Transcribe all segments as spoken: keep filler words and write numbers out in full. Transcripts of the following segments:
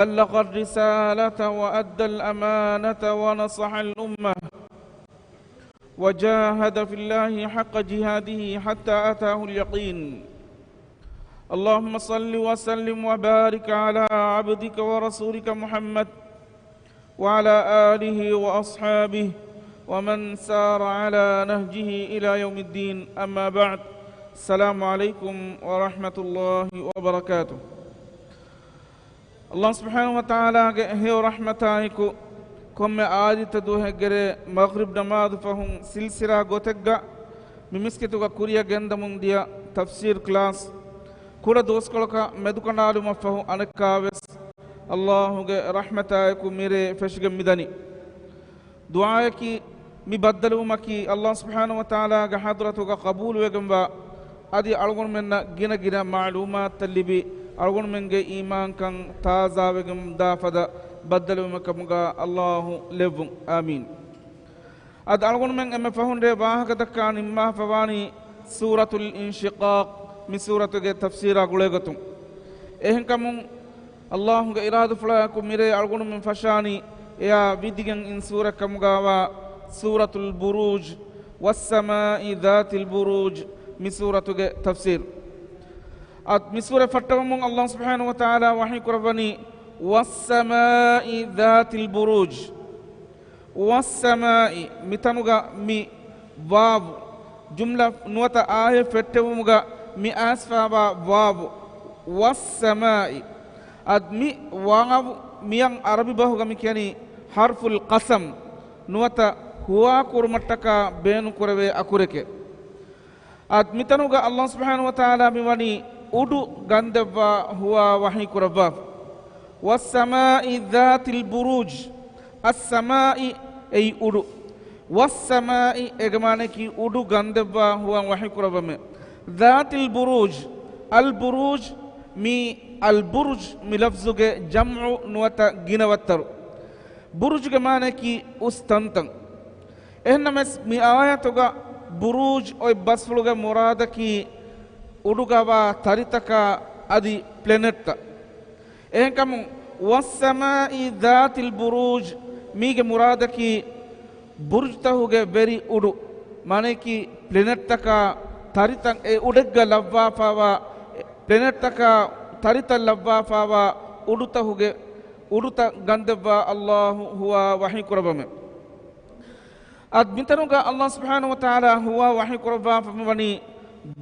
بلغ الرسالة وأدى الأمانة ونصح الأمة وجاهد في الله حق جهاده حتى أتاه اليقين. اللهم صل وسلم وبارك على عبدك ورسولك محمد وعلى آله وأصحابه ومن سار على نهجه إلى يوم الدين. أما بعد. السلام عليكم ورحمة الله وبركاته. އަﷲ ސުބްޙާނަހޫ ވަތަޢާލާގެ ހެޔޮ ރަޙްމަތާއެކު، ކޮންމެ އާދިއްތަ ދުވަހެއްގެރޭ މަޣްރިބް ނަމާދު ފަހުން ސިލްސިލާ ގޮތެއްގަ މި މިސްކިތުގަ ކުރިއަށް ގެންދަމުން ދިޔަ ތަފްސީރު ކްލާސް، ކުޑަ ދުވަސްކޮޅަކަށް މެދުކަނޑާލުމަށްފަހު އަނެއްކާވެސް އަﷲގެ ރަޙްމަތާއެކު މިރޭ ފެށިގެން މިދަނީ. ދުޢާއަކީ، މި ބައްދަލުވުމަކީ އަﷲ ސުބްޙާނަހޫ ވަތަޢާލާގެ ޙަޟްރަތުގަ ޤަބޫލުވެގެންވާ، އަދި އަޅުގަނޑުމެންނަށް ގިނަ ގިނަ މަޢުލޫމާތުތައް ލިބި، އަޅުގަނޑުމެންގެ އީމާންކަން ތާޒާވެގެން ދާ ފަދަ ބައްދަލުވުމެއް ކަމުގަ އަﷲ ލެއްވުން. އާމީން. އަދި އަޅުގަނޑުމެން އެންމެ ފަހުން ރޭ ވާހަކަ ދައްކާ ނިންމާފަވާނީ ސޫރަތުލް އިންޝިޤާޤް މި ސޫރަތުގެ ތަފްސީރާ ގުޅޭގޮތުން. އެހެންކަމުން، އަﷲގެ އިރާދަފުޅާއެކު މިރޭ އަޅުގަނޑުމެން ފަށާނީ އެއާ ވިދިގެން އިން ސޫރަތް ކަމުގަވާ ސޫރަތުލް ބުރޫޖް، ވައްސަމާއި ޛާތިލް ބުރޫޖް މި ސޫރަތުގެ ތަފްސީރު. އަދި މި ސޫރަތް ފައްޓަވަމުން އަﷲ ސުބްޙާނަހޫ ވަތަޢާލާ ވަޙީ ކުރައްވަނީ، ވައްސަމާއި ޛާތިލް ބުރޫޖް. ވައްސަމާއި، މިތަނުގަ މި ވާވް، ޖުމްލަ ނުވަތަ އާޔަތް ފެއްޓެވުމުގަ މި އައިސްފާވާ ވާވް، ވައްސަމާއި. އަދި މި ވާވް މިއަން ޢަރަބި ބަހުގަ މި ކިޔަނީ ޙަރްފުލް ޤަސަމް، ނުވަތަ ހުވާ ކުރުމަށްޓަކާ ބޭނުންކުރެވޭ އަކުރެކޭ. އަދި މިތަނުގަ އަﷲ ސުބްޙާނަހޫ ވަތަޢާލާ މިވަނީ އުޑު ގަންދެއްވާ ހުވާ ވަޙީ ކުރައްވާފަ. ވައްސަމާއި ޛާތިލް ބުރޫޖް. އައްސަމާއި އެއީ އުޑު. ވައްސަމާއި އޭގެ މާނައަކީ އުޑު ގަންދެއްވާ ހުވާ ވަޙީ ކުރައްވަމޭ. ޛާތިލް ބުރޫޖް. އަލް ބުރޫޖް މީ އަލް ބުރުޖް މި ލަފްޒުގެ ޖަމްޢު ނުވަތަ ގިނަވައްތަރު. ބުރުޖުގެ މާނައަކީ އުސް ތަންތަން. އެހެންނަމަވެސް، މި އާޔަތުގަ ބުރޫޖް އޮތް ބަސްފުޅުގެ މުރާދަކީ އުޑުގަވާ ތަރިތަކާ އަދި ޕްލެނެޓްތައް. އެހެންކަމުން، ވައްސަމާއި ޛާތިލް ބުރޫޖް މީގެ މުރާދަކީ ބުރުޖުތަހުގެ ވެރި އުޑު، މާނައަކީ ޕްލެނެޓްތަކާ ތަރިތައް އެ އުޑެއްގަ ލައްވާފާވާ، ޕްލެނެޓްތަކާ ތަރިތައް ލައްވާފާވާ އުޑުތަހުގެ އުޑުތައް ގަންދެއްވާ އަﷲ ހުވާ ވަޙީ ކުރައްވަމޭ. އަދި މިތަނުގަ އަﷲ ސުބްޙާނަހޫ ވަތަޢާލާ ހުވާ ވަޙީ ކުރައްވާފަ މިވަނީ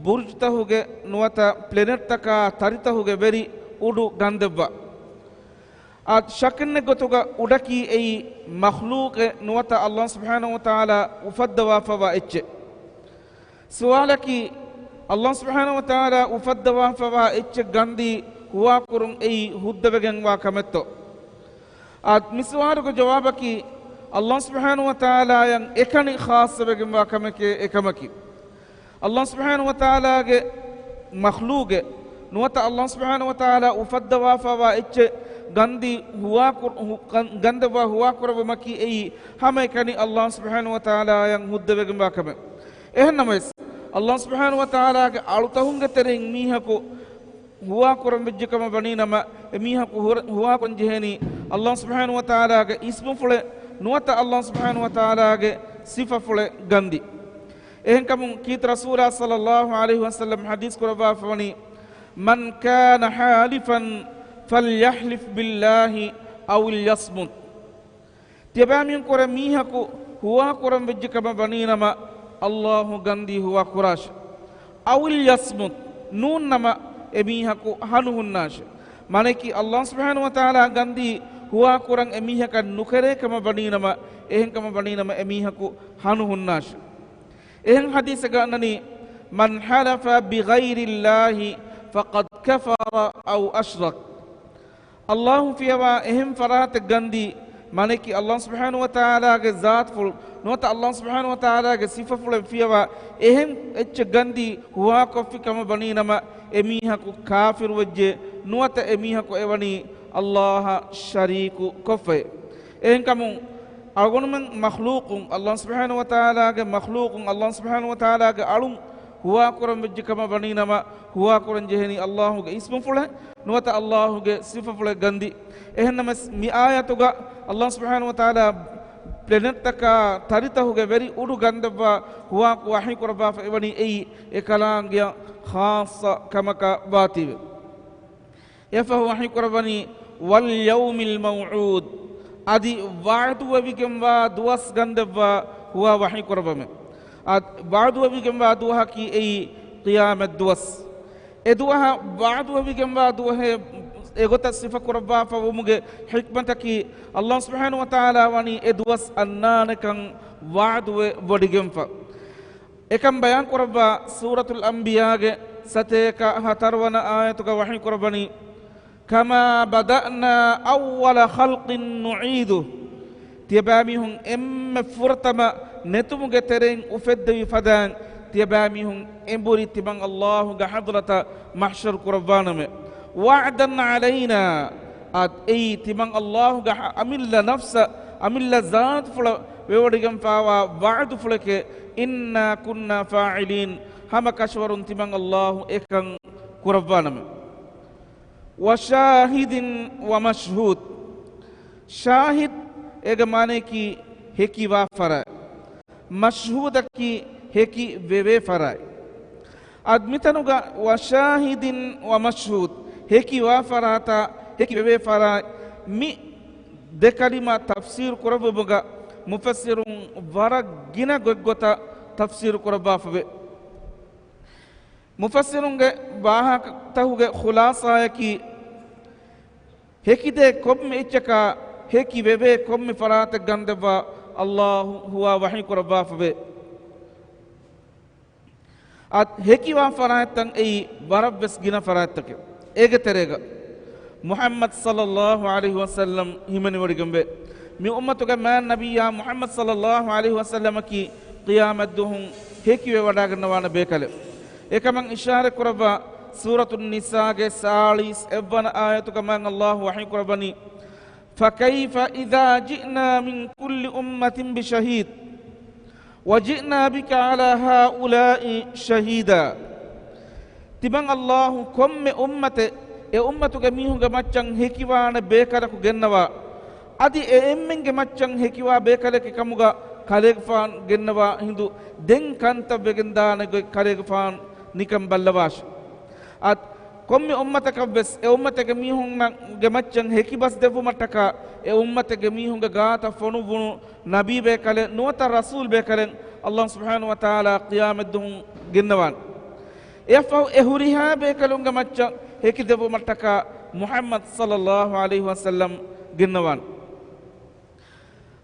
ބުރުޖުތަހުގެ ނުވަތަ ޕްލެނެޓްތަކާ ތަރިތަހުގެ ވެރި އުޑު ގަންދެއްވާ. އަދި ޝައްކެއްނެތް ގޮތުގަ އުޑަކީ އެއީ މަޚްލޫޤެއް ނުވަތަ އަﷲ ސުބްޙާނަހޫ ވަތަޢާލާ އުފައްދަވާފަވާ އެއްޗެއް. ސުވާލަކީ، އަﷲ ސުބްޙާނަހޫ ވަތަޢާލާ އުފައްދަވާފަވާ އެއްޗެއް ގަންދީ ހުވާކުރުން އެއީ ހުއްދަވެގެންވާ ކަމެއްތޯ؟ އަދި މި ސުވާލުގެ ޖަވާބަކީ، އަﷲ ސުބްޙާނަހޫ ވަތަޢާލާއަށް އެކަނި ޚާއްޞަވެގެންވާ ކަމެކޭ އެކަމަކީ. އަﷲ ސުބްޙާނަހޫ ވަތަޢާލާގެ މަޚްލޫޤެއް ނުވަތަ އަﷲ ސުބްޙާނަހޫ ވަތަޢާލާ އުފައްދަވާފަވާ އެއްޗެއް ގަންދީ ހުވާކުރ-، ހު-، ގަން-، ގަންދެއްވާ ހުވާކުރެއްވުމަކީ އެއީ ހަމައެކަނި އަﷲ ސުބްޙާނަހޫ ވަތަޢާލާއަށް ހުއްދަވެގެންވާ ކަމެއް. އެހެންނަމަވެސް، އަﷲ ސުބްޙާނަހޫ ވަތަޢާލާގެ އަޅުތަހުންގެ ތެރެއިން މީހަކު ހުވާކުރަން ވެއްޖެ ކަމަށް ވަނީ ނަމަ، އެ މީހަކު ހުރ-، ހުވާކުރަން ޖެހޭނީ އަﷲ ސުބްޙާނަހޫ ވަތަޢާލާގެ އިސްމުފުޅެއް ނުވަތަ އަﷲ ސުބްޙާނަހޫ ވަތަޢާލާގެ ސިފަފުޅެއް ގަންދީ. އެހެންކަމުން ކީރިތި ރަސޫލާ ޞައްލައްލާހު ޢަލައިހި ވަސައްލަމް ޙަދީޘް ކުރައްވާފަވަނީ، "من كان حالفا فليحلف بالله أو ليصمت." ތިޔަބައިމީހުން ކުރެ މީހަކު ހުވާކުރަން ވެއްޖެ ކަމަށް ވަނީ ނަމަ، އަﷲ ގަންދީ ހުވާ ކުރާށެ. أو ليصمت، ނޫން ނަމަ އެ މީހަކު ހަނު ހުންނާށެ. މާނައަކީ، އަﷲ ސުބްޙާނަހޫ ވަތަޢާލާ ގަންދީ ހުވާކުރަން އެ މީހަކަށް ނުކެރޭ ކަމަށް ވަނީ ނަމަ، އެހެން ކަމަށް ވަނީ ނަމަ، އެ މީހަކު ހަނު ހުންނާށެ. އެހެން ޙަދީޘެއްގަ އަންނަނީ، "من حلف بغير الله فقد كفر أو أشرك." އަﷲ ފިޔަވާ އެހެން ފަރާތެއް ގަންދީ، މާނައަކީ އަﷲ ސުބްޙާނަހޫ ވަތަޢާލާގެ ޒާތުފުޅު ނުވަތަ އަﷲ ސުބްޙާނަހޫ ވަތަޢާލާގެ ސިފަފުޅެއް ފިޔަވާ އެހެން އެއްޗެއް ގަންދީ ހުވާކޮށްފި ކަމަށް ވަނީ ނަމަ، އެ މީހަކު ކާފިރު ވެއްޖެ ނުވަތަ އެ މީހަކު އެވަނީ އަﷲއަށް ޝަރީކު ކޮށްފައެ. އެހެންކަމުން، އަޅުގަނޑުމެން މަޚްލޫޤުން، އަﷲ ސުބްޙާނަހޫ ވަތަޢާލާގެ މަޚްލޫޤުން، އަﷲ ސުބްޙާނަހޫ ވަތަޢާލާގެ އަޅުން ހުވާކުރަން ވެއްޖެ ކަމަށް ވަނީ ނަމަ، ހުވާކުރަން ޖެހެނީ އައްލާހުގެ އިސްމުފުޅެއް ނުވަތަ އައްލާހުގެ ސިފަފުޅެއް ގަންދި. އެހެންނަމަވެސް، މި އާޔަތުގަ އައްލާހު ސުބްޙާނަހު ވަތަޢާލާ ޕްލެނެޓްތަކާ ތަރިތަހުގެ ވެރި އުޑު ގަންދައްވާ ހުވާކު ވަޙީކުރައްވާފަ އެވަނީ އެއީ އެ ކަލާނގެއަށް ޚާއްޞަ ކަމަކަށް ވާތީވެ. އެފަހު ވަޙީކުރައްވަނީ، "وَالْيَوْمِ الْمَوْعُودِ"، އަދި ވަޢުދުވެވިގެންވާ ދުވަސް ގަންދެއްވާ ހުވާ ވަޙީކުރައްވަމެ. އަދި ވަޢުދުވެވިގެންވާ ދުވަހަކީ އެއީ ޤިޔާމަތް ދުވަސް. އެ ދުވަހަށް ވަޢުދުވެވިގެންވާ ދުވަހެއް އެގޮތަށް ސިފަކުރައްވާފަ ވުމުގެ ޙިކްމަތަކީ، އައްލާހު ސުބްޙާނަހު ވަތަޢާލާ ވަނީ އެ ދުވަސް އަންނާނެކަން ވަޢުދުވެ ވޮޑިގެންފަ. އެކަން ބަޔާންކުރައްވާ ސޫރަތުލް އަންބިޔާގެ ސަތޭކަ ހަތަރުވަނަ އާޔަތުގަ ވަޙީކުރައްވަނީ، "كَمَا بَدَأْنَا أَوَّلَ خَلْقٍ نُعِيدُهُ." ތިޔަބައިމީހުން އެންމެ ފުރަތަމަ ނެތުމުގެ ތެރެއިން އުފެއްދެވި ފަދައިން، ތިޔަބައިމީހުން އެނބުރި ތިމަން އައްލާހުގެ ޙަޟްރަތަށް މަޙްޝަރު ކުރައްވާނަމެ. "وَعْدًا عَلَيْنَا." އަދި އެއީ ތިމަން އައްލާހުގެ ޙަ-، އަމިއްލަ ނަފްސަށް، އަމިއްލަ ޒާތުފުޅަށް ވެވޮޑިގެންފާވާ ވަޢުދުފުޅެކޭ. "إِنَّا كُنَّا فَاعِلِينَ." ހަމަ ކަށަވަރުން ތިމަން އައްލާހު އެކަން ކުރައްވާނަމެ. "وَشَاهِدٍ وَمَشْهُودٍ." ޝާހިދު އޭގެ މާނަޔަކީ ހެކިވާ ފަރާތް. މަޝްހޫދަކީ ހެކި ވެވޭ ފަރާތް. އަދި މިތަނުގަ "وَشَاهِدٍ وَمَشْهُودٍ" ހެކިވާ ފަރާތާ ހެކި ވެވޭ ފަރާތް، މި ދެ ކަލިމަ ތަފްސީރު ކުރެއްވުމުގަ މުފައްސިރުން ވަރަށް ގިނަ ގޮތްގޮތަށް ތަފްސީރު ކުރައްވާފަވޭ. މުފައްސިރުންގެ ވާހަކަތަހުގެ ޚުލާޞާޔަކީ، ހެކިދޭ ކޮންމެ އެއްޗަކާ ހެކި ވެވޭ ކޮންމެ ފަރާތެއް ގަންދެއްވާ އައްލާހު ހުވާ ވަޙީ ކުރައްވާފަވޭ. އަދި ހެކިވާ ފަރާތްތައް އެއީ ވަރަށްވެސް ގިނަ ފަރާތްތަކެއް. އޭގެ ތެރޭގަ މުޙައްމަދު ޞައްލައްލާހު ޢަލައިހި ވަސައްލަމް ހިމެނިވޮޑިގެންވޭ. މި އުއްމަތުގެ މާތް ނަބިއްޔާ މުޙައްމަދު ޞައްލައްލާހު ޢަލައިހި ވަސައްލަމަކީ ޤިޔާމަތްދުވަހުން ހެކިވެވަޑައިގަންނަވާނެ ބޭކަލެއް. އެކަމަށް އިޝާރަތްކުރައްވާ ސޫރަތުން ނިސާގެ ސާޅީސް އެއްވަނަ އާޔަތުގަ މާތް އައްލާހު ވަޙީކުރައްވަނީ، "فَكَيْفَ إِذَا جِئْنَا مِن كُلِّ أُمَّةٍ بِشَهِيدٍ وَجِئْنَا بِكَ عَلَىٰ هَٰؤُلَاءِ شَهِيدًا." ތިމަން އައްލާހު ކޮންމެ އުއްމަތެއް އެ އުއްމަތުގެ މީހުންގެ މައްޗަށް ހެކިވާނެ ބޭކަލަކު ގެންނަވާ، އަދި އެ އެންމެންގެ މައްޗަށް ހެކިވާ ބޭކަލެކެއް ކަމުގަ ކަލޭގެފާނު ގެންނަވާ ހިނދު، ދެން ކަންތައް ވެގެންދާނެ ގޮތް ކަލޭގެފާނު ނިކަން ބައްލަވާށި. އަދި ކޮންމެ އުއްމަތަކަށްވެސް އެ އުއްމަތެއްގެ މީހުންގެ މައްޗަށް ހެކިބަސް ދެއްވުމަށްޓަކާ، އެ އުއްމަތެއްގެ މީހުންގެ ގާތަށް ފޮނުއްވުނު ނަބީ ބޭކަލެއް ނުވަތަ ރަސޫލް ބޭކަލެއް އައްލާހު ސުބްޙާނަހު ވަތަޢާލާ ޤިޔާމަތްދުވަހު ގެންނަވާނެ. އެއަށްފަހު އެ ހުރިހާ ބޭކަލުންގެ މައްޗަށް ހެކިދެއްވުމަށްޓަކާ މުޙައްމަދު ޞައްލައްލާހު ޢަލައިހި ވަސައްލަމް ގެންނަވާނެ.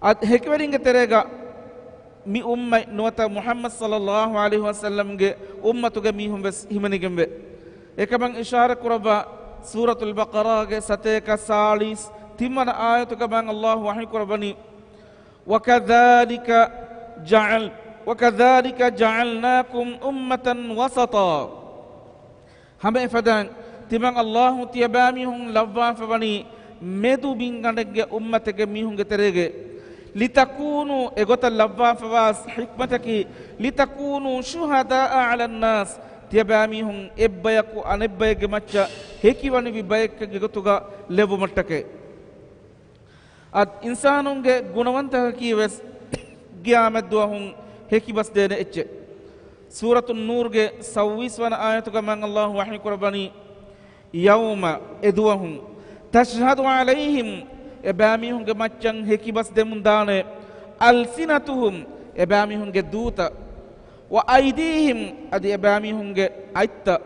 އަދި ހެކިވެރިންގެ ތެރޭގަ މި އުއްމަތް ނުވަތަ މުޙައްމަދު ޞައްލައްލާހު ޢަލައިހި ވަސައްލަމްގެ އުއްމަތުގެ މީހުން ވެސް ހިމެނިގެންވޭ. އެކަމަށް އިޝާރަތް ކުރައްވާ ސޫރަތުލް ބަޤަރާގެ ސަތޭކަ ސާޅީސް ތިންވަނަ އާޔަތުގަ މާތް އައްލާހު ވަޙީ ކުރައްވަނީ، "وَكَذَٰلِكَ جَعَلْ، وَكَذَٰلِكَ جَعَلْنَاكُمْ أُمَّةً وَسَطًا." ހަމައެފަދައިން ތިމަން އައްލާހު ތިޔަބައިމީހުން ލައްވާފަވަނީ މެދު ބިންގަނޑެއްގެ އުއްމަތެއްގެ މީހުންގެ ތެރޭގައި. "لِتَكُونُوا"، އެގޮތަށް ލައްވާފަވާ ޙިކްމަތަކީ، "لِتَكُونُوا شُهَدَاءَ عَلَى النَّاسِ"، ތިޔަބައިމީހުން އެއްބަޔަކު އަނެއްބައެއްގެ މައްޗަށް ހެކިވަނިވި ބައެއްގެ ގޮތުގަ ލެއްވުމަށްޓަކައި. އަދި އިންސާނުންގެ ގުނަވަންތަކަކީ ވެސް ޤިޔާމަތްދުވަހުން ހެކިބަސްދޭނެ އެއްޗެއް. ސޫރަތު ނޫރުގެ ސައްވީސް ވަނަ އާޔަތުގަ މާތް އައްލާހު ވަޙީ ކުރައްވަނީ، "يَوْمَ"، އެދުވަހުން، "تَشْهَدُ عَلَيْهِمْ"، އެބައިމީހުންގެ މައްޗަށް ހެކިބަސް ދެމުންދާނެ، "أَلْسِنَتُهُمْ"، އެބައިމީހުންގެ ދޫތައް، "وَأَيْدِيهِمْ"، އަދި އެބައިމީހުންގެ އަތްތައް،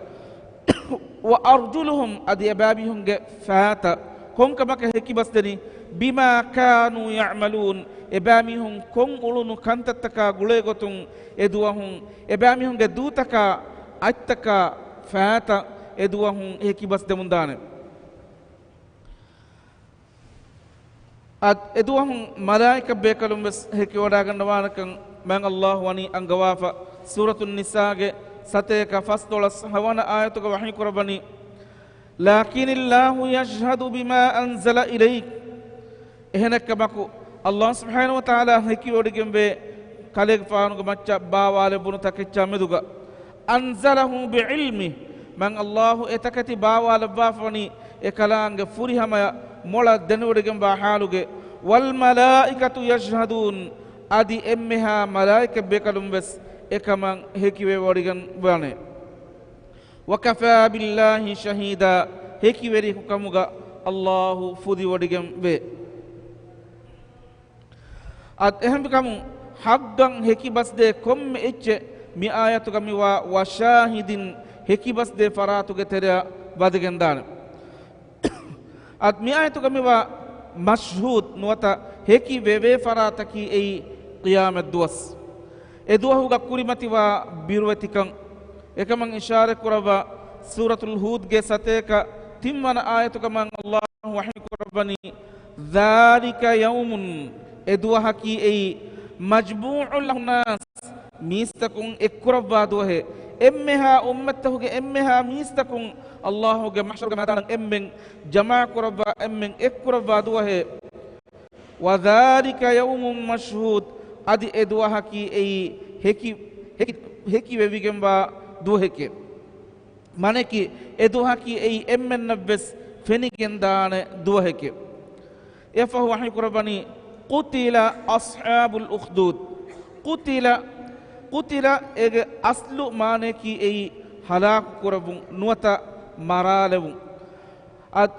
"وَأَرْجُلُهُمْ"، އަދި އެބައިމީހުންގެ ފައިތައް، ކޮންކަމަކަށް ހެކިބަސްދެނީ؟ "بِمَا كَانُوا يَعْمَلُونَ"، އެބައިމީހުން ކޮށް އުޅުނު ކަންތައްތަކާ ގުޅޭގޮތުން އެދުވަހުން އެބައިމީހުންގެ ދޫތަކާ، އަތްތަކާ، ފައިތައް އެދުވަހުން ހެކިބަސްދެމުންދާނެ. އަދި އެދުވަހުން މަލާއިކަ ބޭކަލުން ވެސް ހެކިވަޑައިގަންނަވާނެކަން މާތް އައްލާހު ވަނީ އަންގަވާފަ. ސޫރަތު ނިސާގެ ސަތޭކަ ފަސްދޮޅަސް ހަވަނަ އާޔަތުގަ ވަޙީ ކުރައްވަނީ، "لَٰكِنِ اللَّهُ يَشْهَدُ بِمَا أَنزَلَ إِلَيْكَ." އެހެނެއްކަމަކު، އައްލާހު ސުބްޙާނަހު ވަތަޢާލާ ހެކިވޮޑިގެންވޭ ކަލޭގެފާނުގެ މައްޗަށް ބާވާލެއްވުނު ތަކެއްޗާ މެދުގަ. أنزله بعلمه، މާތް ﷲ އެތަކެތި ބާވާލައްވާފަވަނީ އެކަލާނގެ ފުރިހަމަޔަށް މޮޅަށް ދެނެވޮޑިގެންވާ ޙާލުގެ، والملائكة يشهدون، އަދި އެންމެހާ މަލާއިކަތްބޭކަލުން ވެސް އެކަމަށް ހެކިވެވޮޑިގެން ވާނެ. وكفى بالله شهيدا، ހެކިވެރިއެކު ކަމުގަ ﷲ ފުދިވޮޑިގެން ވޭ. އަދި އެހެންވިކަމުން ޙައްޤަށް ހެކި ބަސްދޭ ކޮންމެ އެއްޗެއް މި އާޔަތުގަ މިވާ وشاهد ހެކި ބަސްދޭ ފަރާތުގެ ތެރެއަށް ވަދެގެންދާނެ. އަދި މި އާޔަތުގަ މިވާ مشهود ނުވަތަ ހެކި ވެވޭ ފަރާތަކީ އެއީ ޤިޔާމަތް ދުވަސް. އެ ދުވަހުގަ ކުރިމަތިވާ ބިރުވެތިކަން. އެކަމަށް އިޝާރަތް ކުރައްވާ ސޫރަތުލް ހޫދްގެ ސަތޭކަ ތިންވަނަ އާޔަތުގަ މާތް ﷲ ވަޙީ ކުރައްވަނީ، ذلك يوم، އެ ދުވަހަކީ އެއީ، مجموع له الناس، މީސްތަކުން އެއްކުރައްވާ ދުވަހެއް، އެންމެހާ އުއްމަތްތަކުގެ އެންމެހާ މީސްތަކުން ﷲ ގެ މަޙްޝަރުގެ މައިދާނަށް އެންމެން ޖަމާކުރައްވާ، އެންމެން އެއްކުރައްވާ ދުވަހެއް. وذلك يوم مشهود، އަދި އެ ދުވަހަކީ އެއީ ހެކި، ހެކި، ހެކިވެވިގެންވާ ދުވަހެކޭ. މާނައަކީ، އެ ދުވަހަކީ އެއީ އެންމެންނަށްވެސް ފެނިގެންދާނެ ދުވަހެކޭ. އެއަށްފަހު ވަޙީ ކުރައްވަނީ، قتل أصحاب الأخدود. قتل، قتل އޭގެ އަސްލު މާނައަކީ އެއީ ހަލާކު ކުރެވުން ނުވަތަ މަރާލެވުން. އަދި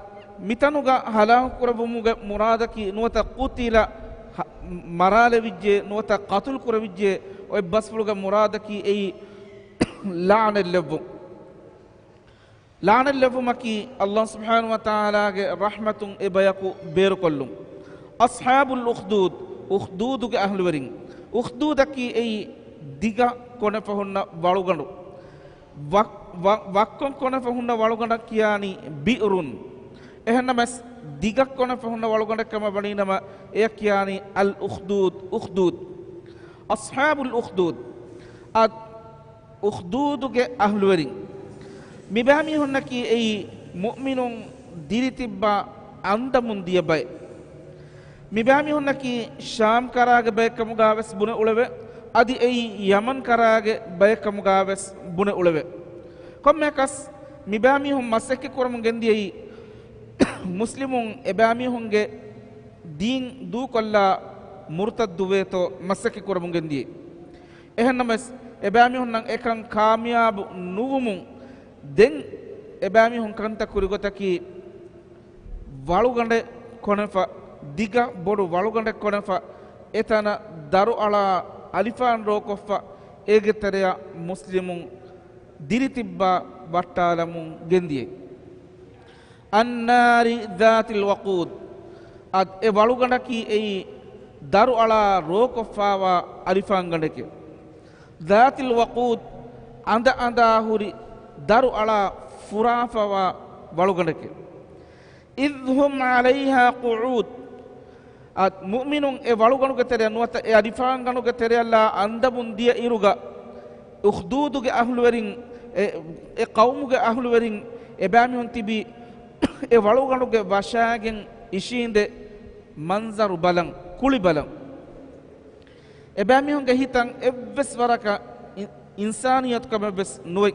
މިތަނުގަ ހަލާކު ކުރެވުމުގެ މުރާދަކީ ނުވަތަ ޤުތިލަ، ހަ-، މަރާލެވިއްޖެ ނުވަތަ ޤަތުލު ކުރެވިއްޖެ، އޮތް ބަސްފުޅުގެ މުރާދަކީ އެއީ ލަޢުނަތް ލެއްވުން. ލަޢުނަތް ލެއްވުމަކީ ﷲ ސުބްޙާނަހޫ ވަތަޢާލާގެ ރަޙްމަތުން އެ ބަޔަކު ބޭރުކޮށްލުން. أصحاب الأخدود، އުޚްދޫދުގެ އަހްލުވެރިން. އުޚްދޫދަކީ އެއީ ދިގަ ކޮނެފަ ހުންނަ ވަޅުގަނޑު. ވަ-، ވަ-، ވައްކަން ކޮނެފަ ހުންނަ ވަޅުގަނޑަށް ކިޔާނީ ބިއުރުން. އެހެންނަމަވެސް، ދިގަ ކޮނެފަ ހުންނަ ވަޅުގަނޑެއް ކަމަށް ވަނީނަމަ، އެޔަށް ކިޔާނީ އަލްއުޚްދޫދު، އުޚްދޫދު. أصحاب الأخدود. އަދި އުޚްދޫދުގެ އަހްލުވެރިން. މިބައިމީހުންނަކީ އެއީ މުއުމިނުން ދިރިތިއްބާ އަންދަމުން ދިޔަ ބައެއް. މިބައިމީހުންނަކީ ޝާމް ކަރާގެ ބައެއްކަމުގާވެސް ބުނެ އުޅެވޭ، އަދި އެއީ ޔަމަން ކަރާގެ ބައެއްކަމުގާވެސް ބުނެ އުޅެވޭ. ކޮންމެއަކަސް މިބައިމީހުން މަސައްކަތް ކުރަމުން ގެންދިޔައީ، މުސްލިމުން އެބައިމީހުންގެ ދީން ދޫކޮށްލާ މުރުތައްދުވޭތޯ މަސައްކަތް ކުރަމުން ގެންދިޔައީ. އެހެންނަމަވެސް، އެބައިމީހުންނަށް އެކަން ކާމިޔާބު ނުވުމުން، ދެން އެބައިމީހުން ކަންތައް ކުރި ގޮތަކީ، ވަޅުގަނޑެއް ކޮނެފަ، ދިގަ ބޮޑު ވަޅުގަނޑެއް ކޮނެފަ، އެތަނަށް ދަރުއަޅާ އަލިފާން ރޯކޮށްފަ، އޭގެ ތެރެއަށް މުސްލިމުން ދިރިތިއްބާ ވައްޓާލަމުން ގެންދިޔައީ. النار ذات الوقود. އަދި އެ ވަޅުގަނޑަކީ އެއީ ދަރުއަޅާ ރޯކޮށްފާވާ އަލިފާންގަނޑެކޭ. ذات الوقود، އަނދަ އަނދާ ހުރި ދަރުއަޅާ ފުރާފަވާ ވަޅުގަނޑެކޭ. إذ هم عليها قعود. އަދި މުއުމިނުން އެ ވަޅުގަނޑުގެ ތެރެއަށް ނުވަތަ އެ އަލިފާންގަނޑުގެ ތެރެއަށްލާ އަންދަމުން ދިޔަ އިރުގަ، އުޚްދޫދުގެ އަހްލުވެރިން، އެ، އެ ޤައުމުގެ އަހްލުވެރިން، އެބައިމީހުން ތިބީ އެ ވަޅުގަނޑުގެ ވަށާގެން އިށީނދެ މަންޒަރު ބަލަން، ކުޅި ބަލަން. އެބައިމީހުންގެ ހިތަށް އެއްވެސް ވަރަކަށް އި-، އިންސާނިއްޔަތުކަމެއްވެސް ނުވެ.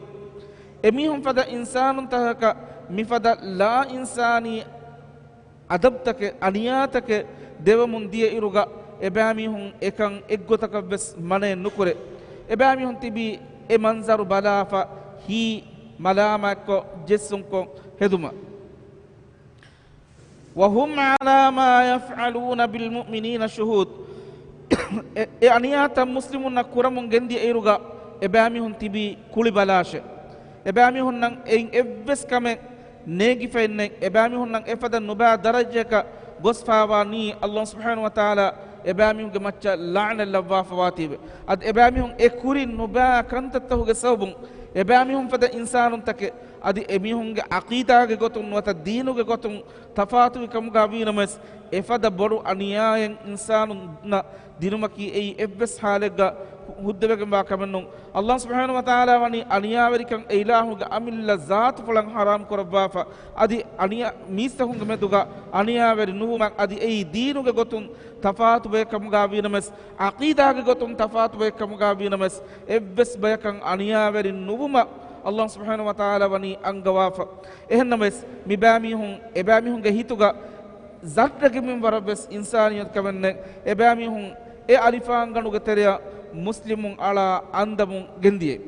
އެމީހުން ފަދަ އިންސާނުންތަކަކަށް މިފަދަ ލާ އިންސާނީ އަދަބުތަކެއް، އަނިޔާތަކެއް ދެވެމުން ދިޔައިރުގަ، އެބައިމީހުން އެކަން އެއްގޮތަކަށްވެސް މަނައެއް ނުކުރޭ. އެބައިމީހުން ތިބީ އެ މަންޒަރު ބަލާފަ، ހިތް މަލާމާތްކޮށް، ޖެއްސުންކޮށް ހެދުމަށް. وهم على ما يفعلون بالمؤمنين شهود. އެ، އެ އަނިޔާތައް މުސްލިމުންނަށް ކުރަމުން ގެންދިޔައިރުގަ، އެބައިމީހުން ތިބީ ކުޅިބަލާށޭ. އެބައިމީހުންނަށް އެއިން އެއްވެސް ކަމެއް ނޭނގިފައެއްނެތް. އެބައިމީހުންނަށް އެފަދަ ނުބައި ދަރަޖައަކަށް ގޮސްފާވާނީ، ﷲ ސުބްޙާނަހޫ ވަތަޢާލާ އެބައިމީހުންގެ މައްޗަށް ލަޢުނަތް ލައްވާފަވާތީވެ. އަދި އެބައިމީހުން އެ ކުރި ނުބައި ކަންތައްތަކުގެ ސަބަބުން އެބައިމީހުން ފަދަ އިންސާނުންތަކެއް، އަދި އެމީހުންގެ ޢަޤީދާގެ ގޮތުން ނުވަތަ ދީނުގެ ގޮތުން ތަފާތުވި ކަމުގަ ވީނަމަވެސް، އެފަދަ ބޮޑު އަނިޔާއެއް އިންސާނުންނަށް ދިނުމަކީ އެއީ އެއްވެސް ޙާލެއްގަ ހުއްދަވެގެންވާ ކަމެއްނޫން. އަﷲ ސުބްޙާނަހޫ ވަތަޢާލާ ވަނީ އަނިޔާވެރިކަން އެ އިލާހުގެ އަމިއްލަ ޒާތުފުޅަށް ޙަރާމް ކުރައްވާފަ، އަދި އަނިޔާ، މީސްތަކުންގެ މެދުގަ އަނިޔާވެރި ނުވުމަށް، އަދި އެއީ ދީނުގެ ގޮތުން ތަފާތު ބައެއް ކަމުގަ ވީނަމަވެސް، ޢަޤީދާގެ ގޮތުން ތަފާތު ބައެއް ކަމުގަ ވީނަމަވެސް، އެއްވެސް ބަޔަކަށް އަނިޔާވެރި ނުވުމަށް އަﷲ ސުބްޙާނަހޫ ވަތަޢާލާ ވަނީ އަންގަވާފަ. އެހެންނަމަވެސް، މިބައިމީހުން، އެބައިމީހުންގެ ހިތުގަ ޒައްރެއްގެ މިންވަރަށްވެސް އިންސާނިއްޔަތުކަމެއް ނެތް. އެބައިމީހުން އެ އަލިފާންގަނޑުގެ ތެރެއަށް މުސްލިމުން އަޅާ އަންދަމުން ގެންދިޔައީ.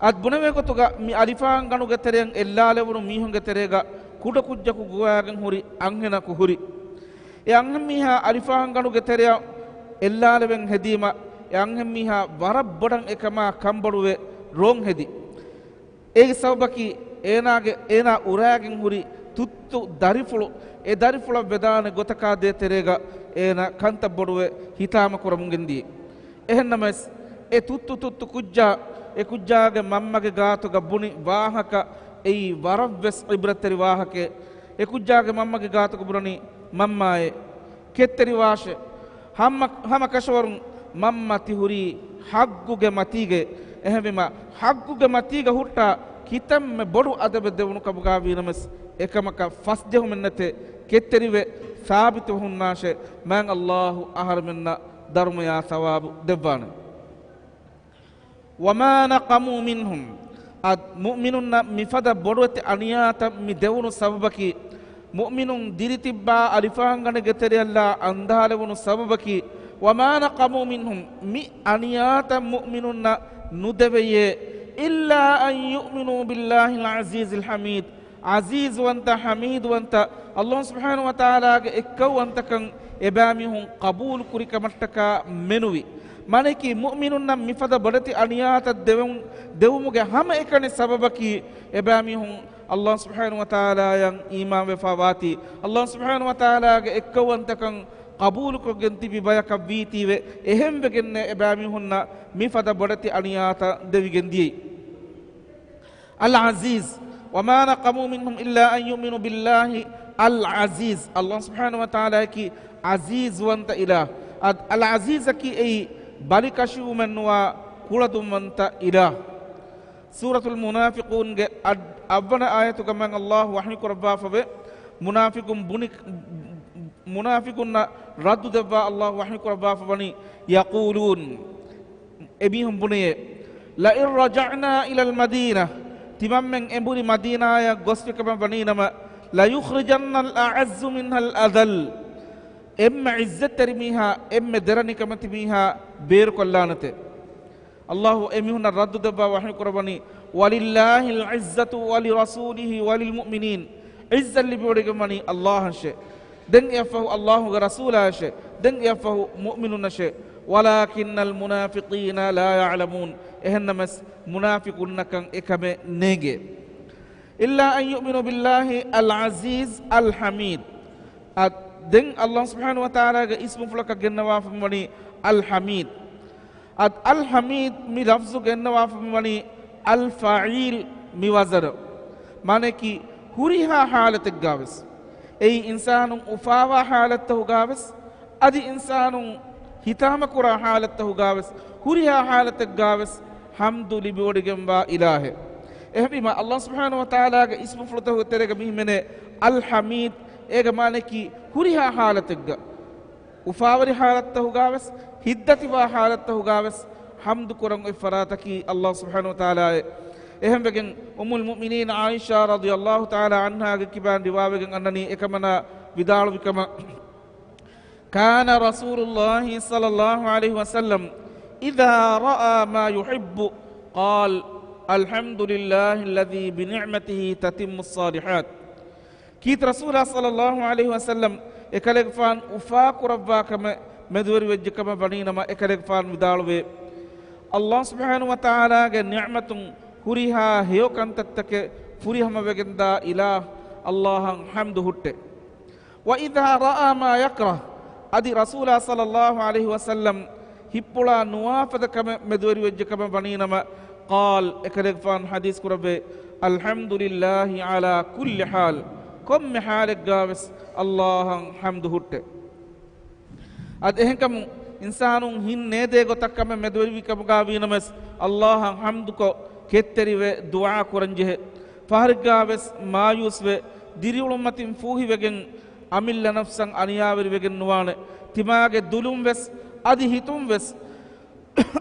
އަދި ބުނެވޭ ގޮތުގަ މި އަލިފާންގަނޑުގެ ތެރެއަށް އެއްލާލެވުނު މީހުންގެ ތެރޭގަ ކުޑަކުއްޖަކު ގޮވާގެން ހުރި އަންހެނަކު ހުރި. އެ އަންހެންމީހާ އަލިފާންގަނޑުގެ ތެރެއަށް އެއްލާލެވެން ހެދީމަ، އެ އަންހެންމީހާ ވަރަށް ބޮޑަށް އެކަމާ ކަންބޮޑުވެ ރޯން ހެދި. އޭގެ ސަބަބަކީ އޭނާގެ، އޭނާ އުރާގެން ހުރި ތުއްތު ދަރިފުޅު، އެ ދަރިފުޅަށް ވެދާނެ ގޮތަކާ ދޭ ތެރޭގަ އޭނާ ކަންތައް ބޮޑުވެ ހިތާމަ ކުރަމުން ގެންދިޔަ. އެހެންނަމަވެސް، އެ ތުއްތު ތުއްތު ކުއްޖާ، އެ ކުއްޖާގެ މަންމަގެ ގާތުގަ ބުނި ވާހަކަ އެއީ ވަރަށްވެސް ޢިބްރަތްތެރި ވާހަކައެއް. އެ ކުއްޖާގެ މަންމަގެ ގާތުގަ ބުނަނީ، މަންމާއޭ، ކެތްތެރިވާށޭ. ހަމަ، ހަމަ ކަށަވަރުން މަންމަ ތި ހުރީ ޙައްޤުގެ މަތީގައޭ. އެހެންވީމަ، ޙައްޤުގެ މަތީގަ ހުއްޓާ ކިތަންމެ ބޮޑު އަދަބެއް ދެވުނު ކަމުގަ ވީނަމަވެސް، އެކަމަކަށް ފަސްޖެހުމެއް ނެތޭ. ކެތްތެރިވެ ސާބިތުވެ ހުންނާށޭ. މާތް އަﷲ އަހަރެމެންނަށް ދަރުމަޔާ ޘަވާބު ދެއްވާނެ. وما نقموا منهم، އަދި މުއުމިނުންނަށް މިފަދަ ބޮޑުއެތި އަނިޔާތައް މި ދެވުނު ސަބަބަކީ، މުއުމިނުން ދިރިތިއްބާ އަލިފާންގަނޑެއްގެ ތެރެއަށްލާ އަންދާލެވުނު ސަބަބަކީ، وما نقموا منهم، މި އަނިޔާތައް މުއުމިނުންނަށް ނުދެވެޔޭ، إلا أن يؤمنوا بالله العزيز الحميد، ޢަޒީޒުވަންތަ، ޙަމީދުވަންތަ، އަﷲ ސުބްޙާނަހޫ ވަތަޢާލާގެ އެއްކައުވަންތަކަން އެބައިމީހުން ޤަބޫލު ކުރި ކަމަށްޓަކާ މެނުވި. މާނައަކީ، މުއުމިނުންނަށް މިފަދަ ބޮޑެތި އަނިޔާތައް ދެވުން، ދެވުމުގެ ހަމައެކަނި ސަބަބަކީ، އެބައިމީހުން އަﷲ ސުބްޙާނަހޫ ވަތަޢާލާއަށް އީމާންވެފަ ވާތީ، އަﷲ ސުބްޙާނަހޫ ވަތަޢާލާގެ އެއްކައުވަންތަކަން ޤަބޫލުކޮށްގެން ތިބި ބަޔަކަށް ވީތީވެ، އެހެންވެގެންނޭ އެބައިމީހުންނަށް މިފަދަ ބޮޑެތި އަނިޔާތައް ދެވިގެން ދިޔައީ. العزيز، وما نقموا منهم إلا أن يؤمنوا بالله العزيز. އަﷲ ސުބްޙާނަހޫ ވަތަޢާލާއަކީ ޢަޒީޒުވަންތަ އިލާހު. އަދި އަލް ޢަޒީޒަކީ އެއީ ބަލިކަށިވުމެއްނުވާ ކުޅަދުންވަންތަ އިލާހު. ސޫރަތުލް މުނާފިޤޫންގެ އަށް، އަށްވަނަ އާޔަތުގަ މާތް އަﷲ ވަޙީކުރައްވާފަވޭ، މުނާފިޤުން ބުނި، މުނާފިޤުންނަށް ރައްދު ދެއްވާ އަﷲ ވަޙީކުރައްވާފަ ވަނީ، يقولون، އެމީހުން ބުނެޔޭ، لئن رجعنا إلى المدينة، ތިމަންމެން އެނބުރި މަދީނާއަށް ގޮސްފިކަމަށް ވަނީނަމަ، ليخرجن الأعز منها الأذل، އެންމެ ޢިއްޒަތްތެރި މީހާ، އެންމެ ދެރަނިކަމެތި މީހާ ބޭރުކޮށްލާނެތެ. އަﷲ އެމީހުންނަށް ރައްދު ދެއްވާ ވަޙީކުރައްވަނީ، ولله العزة ولرسوله وللمؤمنين، ޢިއްޒަތް ލިބިވޮޑިގެންވަނީ އަﷲއަށޭ، ދެން އެއަށްފަހު އަﷲގެ ރަސޫލާއަށޭ، ދެން އެއަށްފަހު މުއުމިނުންނަށޭ، ولكن المنافقين لا يعلمون، އެހެންނަމަވެސް މުނާފިޤުންނަކަށް އެކަމެއް ނޭނގޭ. إلا أن يؤمنوا بالله العزيز الحميد. އަދި ދެން އަﷲ ސުބްޙާނަހޫ ވަތަޢާލާގެ އިސްމުފުޅަކަށް ގެންނަވާފަ ވަނީ އަލް ޙަމީދު. އަދި އަލް ޙަމީދު މި ލަފްޒު ގެންނަވާފަ ވަނީ އަލް ފަޢީލް މި ވަޒަނަށް. މާނައަކީ، ހުރިހާ ޙާލަތެއްގާވެސް، އެއީ އިންސާނުން އުފާވާ ޙާލަތްތަކުގާވެސް، އަދި އިންސާނުން ހިތާމަކުރާ ޙާލަތްތަކުގާވެސް، ހުރިހާ ޙާލަތެއްގާވެސް ޙަމްދު ލިބިވޮޑިގެންވާ އިލާހެއް. އެހެންވީމަ، އަﷲ ސުބްޙާނަހޫ ވަތަޢާލާގެ އިސްމުފުޅުތަކުގެ ތެރޭގަ މިހިމެނޭ އަލް ޙަމީދު، އޭގެ މާނައަކީ ހުރިހާ ޙާލަތެއްގަ، އުފާވެރި ޙާލަތްތަކުގާވެސް، ހިތްދަތިވާ ޙާލަތްތަކުގާވެސް ޙަމްދު ކުރަން އޮތް ފަރާތަކީ އަﷲ ސުބްޙާނަހޫ ވަތަޢާލާއޭ. އެހެންވެގެން، އުއްމުލް މުއުމިނީން ޢާއިޝާ ރަޟިޔަﷲ ތަޢާލާ ޢަންހާގެ ކިބައިން ރިވާވެގެން އަންނަނީ، އެކަމަނާ ވިދާޅުވި ކަމަށް، كان رسول الله صلى الله عليه وسلم إذا رأى ما يحب قال: الحمد لله الذي بنعمته تتم الصالحات. ކީރިތި ރަސޫލާ ޞައްލައްލާހު ޢަލައިހި ވަސައްލަމް އެކަލޭގެފާނު އުފާކުރައްވާ ކަމެއް މެދުވެރިވެއްޖެ ކަމަށް ވަނީނަމަ، އެކަލޭގެފާނު ވިދާޅުވޭ، އަﷲ ސުބްޙާނަހޫ ވަތަޢާލާގެ ނިޢުމަތުން ހުރިހާ ހެޔޮ ކަންތައްތަކެއް ފުރިހަމަވެގެންދާ އިލާހު އަﷲއަށް ޙަމްދު ހުއްޓޭ. وإذا رأى ما يكره، އަދި ރަސޫލާ ޞައްލައްލާހު ޢަލައިހި ވަސައްލަމް ހިތްޕުޅާ ނުވާފަދަ ކަމެއް މެދުވެރިވެއްޖެ ކަމަށް ވަނީނަމަ، قال، އެކަލޭގެފާނު ޙަދީޘް ކުރައްވޭ، الحمد لله على كل حال، ކޮންމެ ޙާލެއްގާވެސް އަﷲއަށް ޙަމްދު ހުއްޓޭ. އަދި އެހެންކަމުން އިންސާނުން ހިތް ނޭދޭ ގޮތަށް ކަމެއް މެދުވެރިވި ކަމުގަ ވީނަމަވެސް، އައްލާހަށް ޙަމްދުކޮށް ކެތްތެރިވެ ދުޢާ ކުރަންޖެހޭ. ފަހަރެއްގަވެސް މާޔޫސްވެ، ދިރިއުޅުމަތިން ފޫހިވެގެން، އަމިއްލަ ނަފްސަށް އަނިޔާވެރިވެގެން ނުވާނެ. ތިމާގެ ދުލުންވެސް، އަދި ހިތުންވެސް،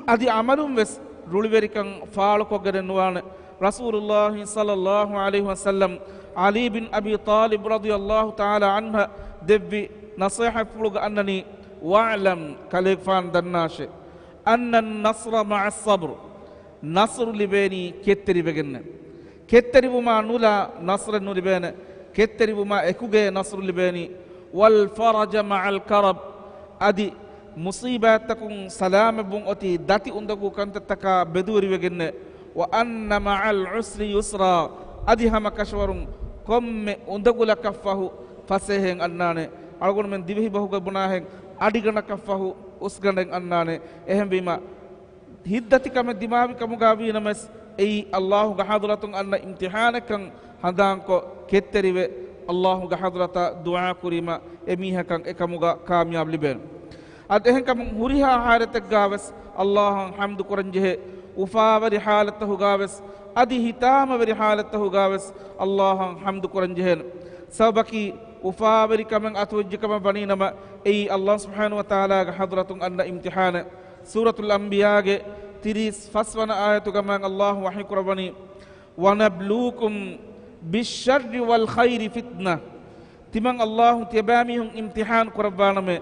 އަދި ޢަމަލުންވެސް ރުޅިވެރިކަން ފާޅުކޮށްގެނެއް ނުވާނެ. ރަސޫލުއްލާހި ޞައްލައްލާހު ޢަލައިހި ވަސައްލަމް ޢަލީ ބިން އަބީ ޠާލިބް ރަޟިޔައްލާހު ތަޢާލާ ޢަންހަށް ދެއްވި ނަޞޭޙަތްފުޅުގަ އަންނަނީ، "وَاعْلَمْ"، ކަލޭގެފާނު ދަންނާށޭ، "أَنَّ النَّصْرَ مَعَ الصَّبْرِ"، ނަޞްރު ލިބޭނީ ކެތްތެރިވެގެންނޭ. ކެތްތެރިވުމާ ނުލާ ނަޞްރެއް ނުލިބޭނެ. ކެތްތެރިވުމާ އެކުގައޭ ނަޞްރު ލިބޭނީ. "وَالْفَرَجَ مَعَ الْكَرْبِ"، އަދި މުޞީބާތްތަކުން ސަލާމަތްވުން އޮތީ ދަތި އުނދަގޫ ކަންތައްތަކާ ބެދުވެރިވެގެންނޭ. "وَأَنَّ مَعَ الْعُسْرِ يُسْرًا"، އަދި ހަމަ ކަށަވަރުން ކޮންމެ އުނދަގުލަކަށްފަހު ފަސޭހައެއް އަންނާނެ. އަޅުގަނޑުމެން ދިވެހިބަހުގަ ބުނާހެން އަޑިގަނޑަކަށްފަހު އުސްގަނޑެއް އަންނާނެ. އެހެންވީމަ، ހިތްދަތިކަމެއް ދިމާވި ކަމުގަ ވީނަމަވެސް، އެއީ އައްލާހުގެ ޙަޟްރަތުން އަންނަ އިމްތިޙާނެއްކަން ހަނދާންކޮށް، ކެތްތެރިވެ، އައްލާހުގެ ޙަޟްރަތަށް ދުޢާ ކުރީމަ، އެމީހަކަށް އެކަމުގަ ކާމިޔާބު ލިބޭނެ. އަދި އެހެންކަމުން ހުރިހާ ޙާލަތެއްގަވެސް އައްލާހަށް ޙަމްދު ކުރަންޖެހޭ. އުފާވެރި ޙާލަތްތަހުގަވެސް، އަދި ހިތާމަވެރި ޙާލަތްތަހުގަވެސް އައްލާހަށް ޙަމްދު ކުރަންޖެހޭނެ. ސަބަބަކީ، އުފާވެރިކަމެއް އަތުވެއްޖެކަމަށް ވަނީނަމަ، އެއީ އައްލާހު ސުބްޙާނަހު ވަތަޢާލާގެ ޙަޟްރަތުން އަންނަ އިމްތިޙާނެއް. ސޫރަތުލް އަންބިޔާގެ ތިރީސް ފަސް ވަނަ އާޔަތުގަ މާތް އައްލާހު ވަޙީކުރައްވަނީ، "وَنَبْلُوكُم بِالشَّرِّ وَالْخَيْرِ فِتْنَةً." ތިމަން އައްލާހު ތިޔަބައިމީހުން އިމްތިޙާން ކުރައްވާނަމޭ،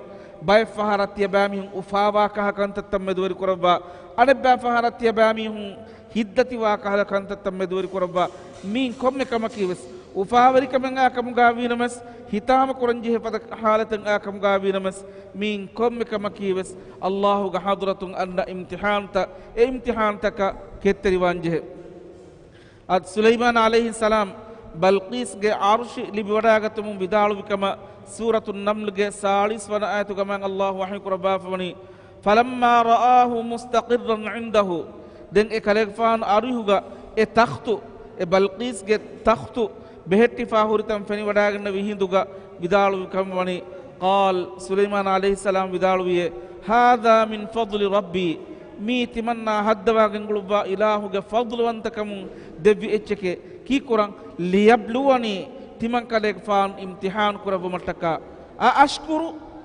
ބައެއް ފަހަރަށް ތިޔަބައިމީހުން އުފާވާ ކަހަލަ ކަންތައްތައް މެދުވެރި ކުރައްވާ، އަނެއްބައި ފަހަރަށް ތިޔަބައިމީހުން ހިތްދަތިވާ ކަހަލަ ކަންތައްތައް މެދުވެރި ކުރައްވާ. މިއިން ކޮންމެ ކަމަކީވެސް، އުފާވެރިކަމެއް އާ ކަމުގަ ވީނަމަވެސް، ހިތާމަ ކުރަންޖެހޭ ފަދަ ޙާލަތެއް އާ ކަމުގަ ވީނަމަވެސް، މިއިން ކޮންމެ ކަމަކީވެސް، އައްލާހުގެ ޙަޟްރަތުން އަންނަ އިމްތިޙާންތައް، އެ އިމްތިޙާންތަކަށް ކެތްތެރިވާންޖެހޭ. އަދި ސުލައިމާން ޢަލައިހިއްސަލާމް ބަލްޤީސްގެ ޢަރުޝި ލިބިވަޑައިގަތުމުން ވިދާޅުވި ކަމަށް ސޫރަތުއް ނަމްލްގެ ސާޅީސް ވަނަ އާޔަތުގަ މާތް އައްލާހު ވަޙީކުރައްވާފަވަނީ، "فَلَمَّا رَآهُ مُسْتَقَرًّا عِندَهُ." ދެން އެ ކަލޭގެފާނު އަރިހުގަ އެ ތަޚްތު، އެ ބަލްޤީސްގެ ތަޚްތު ބެހެއްޓިފާ ހުރިތަން ފެނިވަޑައިގެންނެވި ހިނދުގަ ވިދާޅުވި ކަމަށް ވަނީ، ޤާލް، ސުލައިމާން ޢަލައިހިއްސަލާމް ވިދާޅުވިއޭ، "هَذَا مِنْ فَضْلِ رَبِّي." މީ ތިމަންނާ ހައްދަވާ ގެންގުޅުއްވާ އިލާހުގެ ފަޟްލުވަންތަކަމުން ދެއްވި އެއްޗެކޭ. ކީއްކުރަން؟ "لِيَبْلُوَنِي." ތިމަން ކަލޭގެފާނު އިމްތިޙާން ކުރެއްވުމަށްޓަކާ، "أَأَشْكُرُ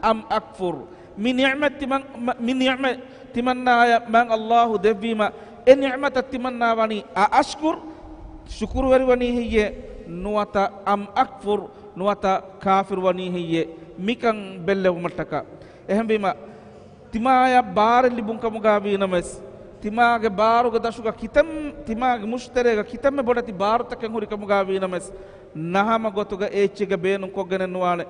أَمْ أَكْفُرُ." މި ނިޢުމަތް ތިމަން، މަ-، މި ނިޢުމަތް ތިމަންނާޔަށް މާތް އައްލާހު ދެއްވީމަ، އެ ނިޢުމަތަށް ތިމަންނާ ވަނީ، "أَأَشْكُرُ"، ޝުކުރުވެރިވަނީ ހެއްޔޭ؟ ނުވަތަ، "أَمْ أَكْفُرُ"، ނުވަތަ ކާފިރުވަނީ ހެއްޔޭ؟ މިކަން ބެއްލެވުމަށްޓަކާ. އެހެންވީމަ، ތިމާޔަށް ބާރެއް ލިބުން ކަމުގަ ވީނަމަވެސް، ތިމާގެ ބާރުގެ ދަށުގަ ކިތަން، ތިމާގެ މުށުތެރޭގަ ކިތަންމެ ބޮޑެތި ބާރުތަކެއް ހުރި ކަމުގަ ވީނަމަވެސް، ނަހަމަ ގޮތުގަ އެ އެއްޗެއްގެ ބޭނުން ކޮށްގެނެއް ނުވާނެ.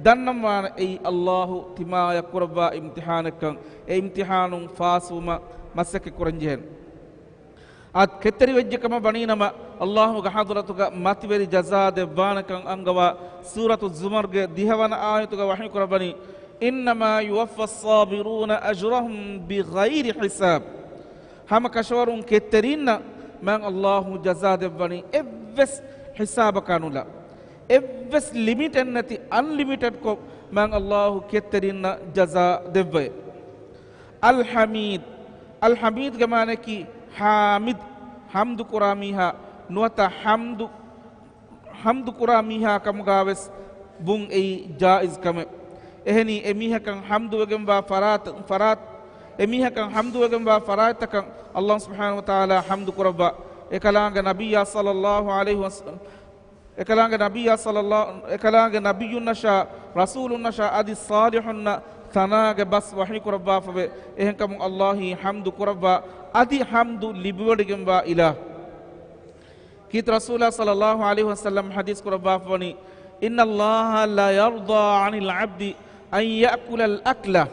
ދަންނަންވާނެ އެއީ އައްލާހު ތިމާޔަށް ކުރައްވާ އިމްތިޙާނެއްކަން. އެ އިމްތިޙާނުން ފާސްވުމަށް މަސައްކަތް ކުރަންޖެހޭނެ. އަދި ކެތްތެރިވެއްޖެ ކަމަށް ވަނީނަމަ، އައްލާހުގެ ޙަޟްރަތުގަ މަތިވެރި ޖަޒާ ދެއްވާނެކަން އަންގަވާ ސޫރަތު ޒުމަރުގެ ދިހަވަނަ އާޔަތުގަ ވަޙީކުރައްވަނީ، "إِنَّمَا يُوَفَّى الصَّابِرُونَ أَجْرَهُمْ بِغَيْرِ حِسَابٍ." ހަމަ ކަށަވަރުން ކެތްތެރީންނަށް މާތް އައްލާހު ޖަޒާ ދެއްވަނީ އެއްވެސް ޙިސާބަކާ ނުލާ، އެއްވެސް ލިމިޓެއް ނެތި އަންލިމިޓެޑްކޮށް މާތް އައްލާހު ކެތްތެރީންނަށް ޖަޒާ ދެއްވައޭ. އަލްޙަމީދު. އަލްޙަމީދުގެ މާނައަކީ ޙާމިދު، ޙަމްދު ކުރާ މީހާ، ނުވަތަ ޙަމްދު، ޙަމްދު ކުރާ މީހާ ކަމުގަވެސް ބުން އެއީ ޖާއިޒް ކަމެއް. އެހެނީ، އެ މީހަކަށް ޙަމްދުވެގެންވާ ފަރާތް، ފަރާތް، އެ މީހަކަށް ޙަމްދުވެގެންވާ ފަރާތްތަކަށް އައްލާހު ސުބްޙާނަހު ވަތަޢާލާ ޙަމްދު ކުރައްވާ. އެކަލާނގެ ނަބިއްޔާ ޞައްލައްލާހު ޢަލައިހި ވަސަ-، އެކަލާނގެ ނަބިއްޔާ ޞައްލައްލާ-، އެކަލާނގެ ނަބިއްޔުންނަށާ، ރަސޫލުންނަށާ އަދި ޞާލިޙުންނަށް ޘަނާގެ ބަސް ވަޙީ ކުރައްވާފަވޭ. އެހެންކަމުން އައްލާހީ ޙަމްދު ކުރައްވާ، އަދި ޙަމްދު ލިބިވޮޑިގެންވާ އިލާހު. ކީރިތި ރަސޫލާ ޞައްލައްލާހު ޢަލައިހި ވަސައްލަމް ޙަދީޘް ކުރައްވާފަވަނީ، "إِنَّ اللَّهَ لَيَرْضَىٰ عَنِ الْعَبْدِ أَنْ يَأْكُلَ الْأَكْلَةَ."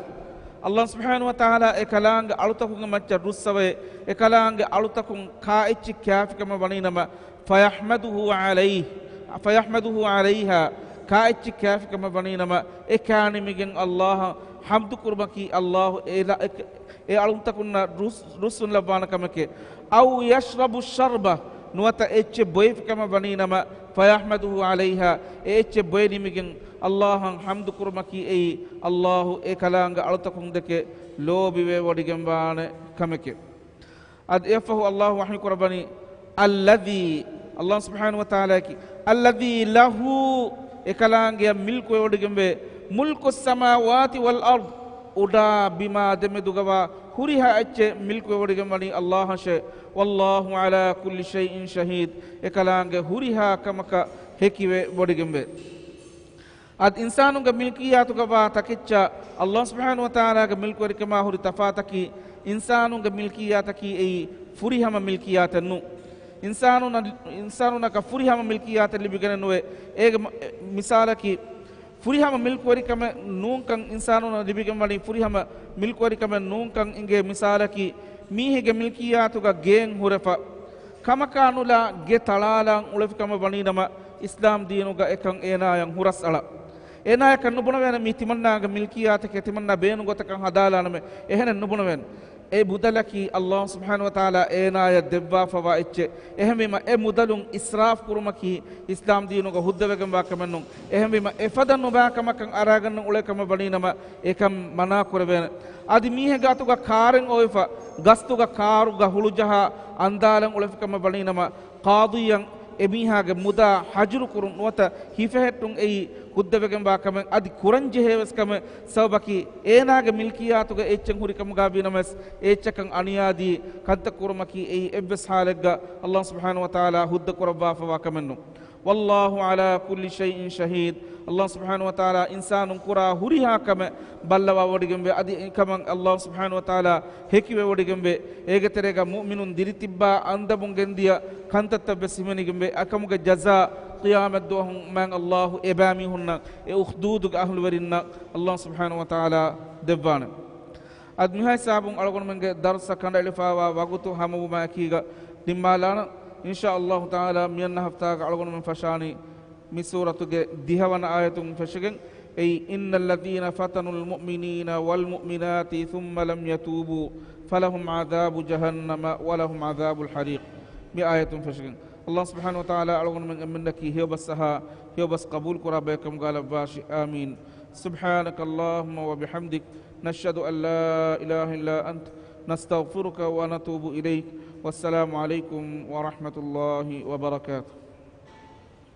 އައްލާހު ސުބްޙާނަހު ވަތަޢާލާ އެކަލާނގެ އަޅުތަކުންގެ މައްޗަށް ރުއްސަވައޭ، އެކަލާނގެ އަޅުތަކުން ކާއެއްޗެއް ކާފިކަމަށް ވަނީނަމަ، "فَيَحْمَدُهُ عَلَيْ، فَيَحْمَدُهُ عَلَيْهَا." ކާއެއްޗެއް ކާފިކަމަށް ވަނީނަމަ، އެ ކާ ނިމިގެން އައްލާހަށް ޙަމްދު ކުރުމަކީ އައްލާހު އެ އެ އަޅުންތަކުންނަށް ރުސް-، ރުއްސުން ލައްވާނެ ކަމެކޭ. "أَوْ يَشْرَبُ الشَّرْبَةَ." ނުވަތަ އެއްޗެއް ބޮއެފިކަމަށް ވަނީނަމަ، فيحمده عليها، އެ އެއްޗެއް ބޮއެ ނިމިގެން ﷲ އަށް ޙަމްދު ކުރުމަކީ އެއީ ﷲ އެ ކަލާނގެ އަޅުތަކުން ދެކެ ލޯބިވެވޮޑިގެންވާނެ ކަމެކެވެ. އަދި އެއަށްފަހު ﷲ ވަޙީ ކުރައްވަނީ، الذي، ﷲ ސުބްޙާނަހޫ ވަތަޢާލާއަކީ، الذي له، އެ ކަލާނގެއަށް މިލްކުވެވޮޑިގެންވޭ، ملك السماوات والأرض، އުޑާ ބިމާ ދެމެދުގަވާ ހުރިހާ އެއްޗެއް މިލްކުވެވޮޑިގެންވަނީ ﷲ އަށެވެ. والله على كل شيء شهيد، އެ ކަލާނގެ ހުރިހާ ކަމަކަށް ހެކިވެވޮޑިގެންވޭ. އަދި އިންސާނުންގެ މިލްކިއްޔާތުގަ ވާ ތަކެއްޗާ ﷲ ސުބްޙާނަހޫ ވަތަޢާލާގެ މިލްކުވެރިކަމާ ހުރި ތަފާތަކީ، އިންސާނުންގެ މިލްކިއްޔާތަކީ އެއީ ފުރިހަމަ މިލްކިއްޔާތެއް ނޫން. އިންސާނުންނަށް، އިންސާނުންނަކަށް ފުރިހަމަ މިލްކިއްޔާތެއް ލިބިގެނެއް ނުވޭ. އޭގެ މަ-، އެ، މިސާލަކީ، ފުރިހަމަ މިލްކުވެރިކަމެއް ނޫންކަން، އިންސާނުންނަށް ލިބިގެންވަނީ ފުރިހަމަ މިލްކުވެރިކަމެއް ނޫންކަން އިނގޭ މިސާލަކީ، މީހެއްގެ މިލްކިއްޔާތުގަ ގޭން ހުރެފަ، ކަމަކާ ނުލާ ގެ ތަޅާލާން އުޅެފިކަމަށް ވަނީނަމަ، އިސްލާމް ދީނުގަ އެކަން އޭނާޔަށް ހުރަސްއަޅާ. އޭނާޔަކަށް ނުބުނެވޭނެ މީ ތިމަންނާގެ މިލްކިއްޔާތަކޭ، ތިމަންނާ ބޭނުން ގޮތަކަށް ހަދާލާނަމޭ، އެހެނެއް ނުބުނެވޭނެ. އެ މުދަލަކީ ﷲ ސުބްޙާނަހޫ ވަތަޢާލާ އޭނާޔަށް ދެއްވާފަވާ އެއްޗެއް. އެހެންވީމަ، އެ މުދަލުން އިސްރާފް ކުރުމަކީ އިސްލާމް ދީނުގަ ހުއްދަވެގެންވާ ކަމެއް ނޫން. އެހެންވީމަ، އެފަދަ ނުބާ ކަމަކަށް އަރާގަންނަ އުޅޭ ކަމަށް ވަނީނަމަ، އެކަން މަނާ ކުރެވޭނެ. އަދި މީހެއްގެ އަތުގަ ކާރެއް އޮވެފަ، ގަސްތުގަ ކާރުގަ ހުޅުޖަހާ އަންދާލަން އުޅެފިކަމަށް ވަނީނަމަ، ޤާޟީއަށް އެމީހާގެ މުދާ ހަޖުރު ކުރުން ނުވަތަ ހިފެހެއްޓުން އެއީ ހުއްދަވެގެންވާ ކަމެއް، އަދި ކުރަންޖެހޭވެސް ކަމެއް. ސަބަބަކީ އޭނާގެ މިލްކިއްޔާތުގަ އެއްޗެއް ހުރިކަމުގަ ވީނަމަވެސް، އެއްޗަކަށް އަނިޔާދީ ކަންތައް ކުރުމަކީ އެއީ އެއްވެސް ޙާލެއްގަ ﷲ ސުބްޙާނަހޫ ވަތަޢާލާ ހުއްދަ ކުރައްވާފަވާ ކަމެއް ނޫން. والله على كل شيء شهيد، ﷲ ސުބްޙާނަހޫ ވަތަޢާލާ އިންސާނުން ކުރާ ހުރިހާ ކަމެއް ބައްލަވާވޮޑިގެންވޭ. އަދި އެކަމަށް ﷲ ސުބްޙާނަހޫ ވަތަޢާލާ ހެކިވެވޮޑިގެންވޭ. އޭގެ ތެރޭގަ މުއުމިނުން ދިރިތިއްބާ އަންދަމުން ގެންދިޔަ ކަންތައްތައްވެސް ހިމެނިގެންވޭ. އެކަމުގެ ޖަޒާ ޤިޔާމަތްދުވަހު މާތް ﷲ އެބައިމީހުންނަށް، އެ އުޚްދޫދުގެ އަހުލުވެރިންނަށް ﷲ ސުބްޙާނަހޫ ވަތަޢާލާ ދެއްވާނެ. އަދި މިހާ ހިސާބުން އަޅުގަނޑުމެންގެ ދަރުސަށް ކަނޑައެޅިފައިވާ ވަގުތު ހަމަވުމާއެކީގަ ނިންމާލާނަން. އިންޝާﷲ ތަޢާލާ މިއަންނަ ހަފްތާގަ އަޅުގަނޑުމެން ފަށާނީ މި ސޫރަތުގެ ދިހަވަނަ އާޔަތުން ފެށިގެން، އެއީ، إن الذين فتنوا المؤمنين والمؤمنات ثم لم يتوبوا فلهم عذاب جهنم ولهم عذاب الحريق. މި އާޔަތުން ފެށިގެން، ﷲ ސުބްޙާނަހޫ ވަތަޢާލާ އަޅުގަނޑުމެން އެންމެންނަކީ ހެޔޮބަސްއަހާ، ހެޔޮބަސް ޤަބޫލުކުރާ ބަޔަކަށް ކަމުގައި ލައްވާށި. އާމީން. سبحانك اللهم وبحمدك، نشهد أن لا إله إلا أنت، نستغفرك ونتوب إليك. والسلام عليكم ورحمة الله وبركاته.